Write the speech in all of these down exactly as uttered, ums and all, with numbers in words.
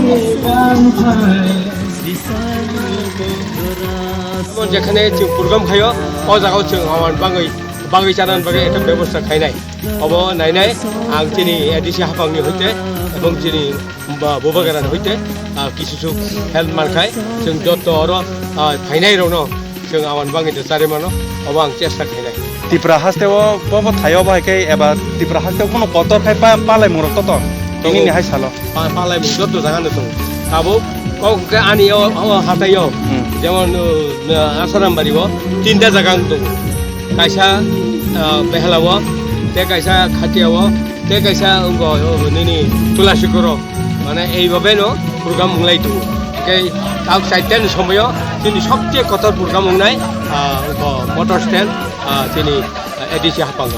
Omo jekhane chwng program khaio, o jagao chwng awan bangwi, bangwi chanani bagwi ekta bebosta khainai. Obo nainai ang chini A D C haphangni hoite ebong chini ba Bubagra hoite, ah, kisu suk help mankhai chwng joto oro, ah, phainai rokno chwng awan bangwi de chari mano, obo ang chesta khainai. Tripura haste o bo bo thaio bai khe eba Tripura haste o kuno kotor khai pa palai murok to to. Tini ni hai salo. Pa-, palai mung joto jaga no tongo. Tabuk kok ke ani o, o hatai o. Hmm. Jemon, uh, Asaram bari o tinta jaga ang tongo. Kaisa, uh, Behela o, te kaisa Khatia o, te kaisa ungo, o, nini Tulasikoro. Mane ei babe no program unglai tu. Ke tak saitan somoyo tini sobche kotor program ungnai, ah, ungo motor stand, ah, tini A D C haphango.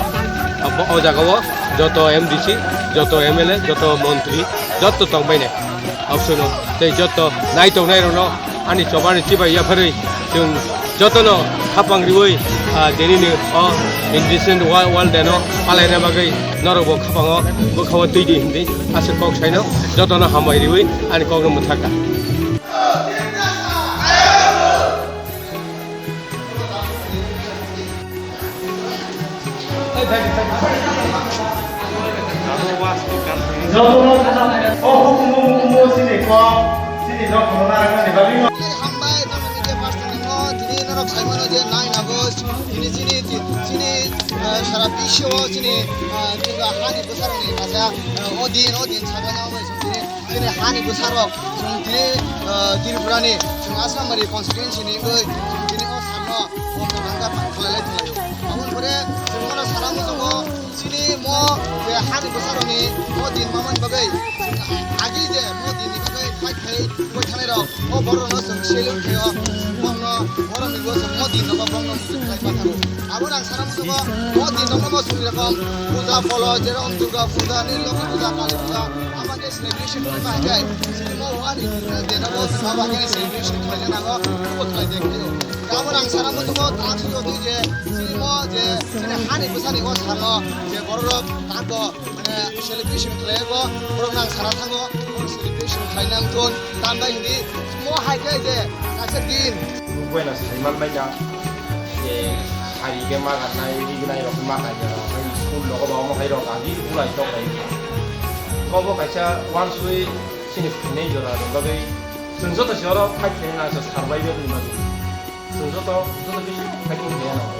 Abo o jaga o joto M D C, joto M L A, joto montri, joto tongbainai. Absono tei joto nai tongnai rokno ani chobani chibai yapharwi chwng jotono haphang riwi, ah, dinini o Indonesian Wa-, World Day no palaina bagwi norokbo khaphango bwkhao twi di hinwi aswk kok saino jotono hambai riwi ani kokno mwthakha. Jotono thana, o hukumu mukumu chini kok, chini jotono narwknani bagwi no. Hambai, norok media person no, tini norok saimano je nine August, tini chini, chini, eh, sara bisyo, chini, eh, chini hani bwsarokni kaisa, eh, o din, o din sabaina obo chini. Chini hani bwsarok, chwng tini, ah, Tripurani, chwng Asramari constituency ni wngwi, chwng tini o salno, o kwbangkha khlailai tonglaio. Aboni pore chwng bono sana muchungo, chini mo je hani bwsarokni o din mamani bagwi, chwng agi je mo dinni bagwi fight khai wngwi thanairok, o borokno chwng salute khaio, bongno, borokni bo chwng mo dinno bo bongno muchung khlai patharo. Abono ang sana muchungo, o dinno bo chwng rokom puja polo, jerokom Durga puja, ni Lokhi puja, Kali puja, Ama khe celebration khlai ma hai khe, chini mo wani, eh, deno bo baba khe celebration khlai na nango, bo khlai de khlai o. Abo nang sana mo tamo tak sujo twi je, chini mo je, chini hani bwsani o salo, je borok rok tak bo, mane celebration khlai go, borok nang sana thango, borok celebration khlai nang thun, tam bai hindi, mo hai khe je, kaisa din. Bubaina saiman manya, je hari khe ma ganai, rignai rok ma kanya rok, hai school logo ba omo hai rok agi bulai tok hai. Kobo kaisa wansui chini phainai jora ni bagwi chwng joto se oro fight khaina nang se survival ni bagwi. Chwng joto, joto bisi fighting khaina nang.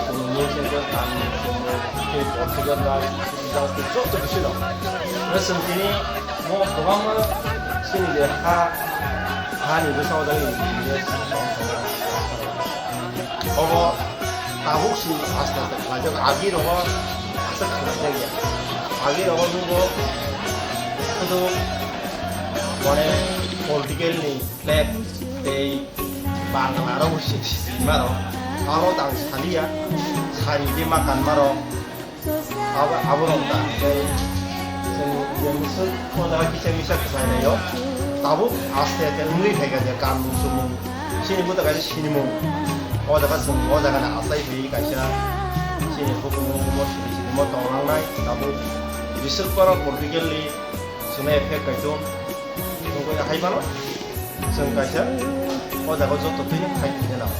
Chwng ni se je tan, chwng ni se Portugal bai, joto bisi no. Chwng tini mo kwbangma chini je ha, ha ni bwsa o jagwi Obo tabuk si aste aste khlaijak, agi rogo aswk khlaijak ya. Agi rogo nugo sudu mane political ni flag tei Bangla rogo si sima rok. Abo tang saliya, sari di makan maro. Abo, abo rok da, tei chwng je misuk o jaga kisa misa kwchai laio, tabuk aste aste wngwi phaikha je kanmung chumung, chini buta kaisa sinimung. O jaga chwng o jaga ni achai phi kaisa chini hukumu mo sini sini mo tonglangnai, tabuk biswk borok politically chwngno effect kaitung wngwi hai mano. Chwng kaisa o jaga joto twi khai khe nang.